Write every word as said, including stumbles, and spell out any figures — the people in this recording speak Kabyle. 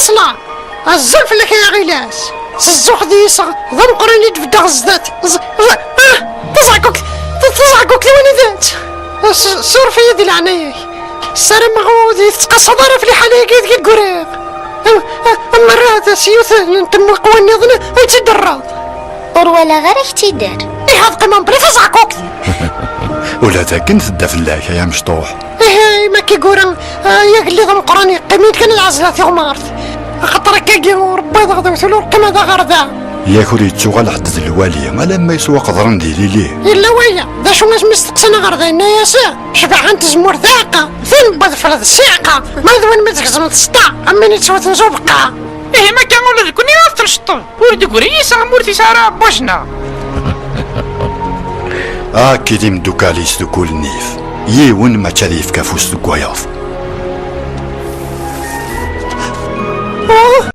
ttesla. Azul fell-ak ay aɣilas. S zzux d yiseɣ d ameqqran i d-beddeɣ zdat. Ẓ- ẓ- ah, taẓɛkukt, taẓɛkukt i wanidat. S- suref-iyi di leɛnaya-k. Ssarameɣ ur d-iyi-tettqasaḍ ara ɣef liḥala-agi deg i ggriɣ. Am- am- am merra d asyut n temmiqwa nniḍen ay tt-id-terreḍ. Ur walaɣ ara k-tt-id-err. Ihi ad qqimeɣ mebla taẓɛkukt. Ula d akken tedda fell-ak ay amecṭuḥ. Ihi ma k-igura, ay agellid ameqqran yeqqimin kan ad ɛezleɣ tiɣmert. Axaṭer akkagi ur wwiḍeɣ d awtul ur qqimeɣ d aɣerda. Yak ur yettuɣal ḥedd d lwali alamma yeswa qeḍren di lili. Yella waya, d acu asmi steqsan aɣerda yenna-yas: "Cbaḥa n tzemmurt d aɛeqqa, tin n wadfel d ssiɛqa, ma d win mi tgezmeḍ sṭa, am win yettwten s ubeqqa." Ihi ma akka ula d kunni ad tnecṭem. Ur d-gri yiseɣ ma ur t-isɛi ara wajna. Akk d imeddukal-is deg ul nnif. Yiwen mačči ad yefk afus deg wayeḍ.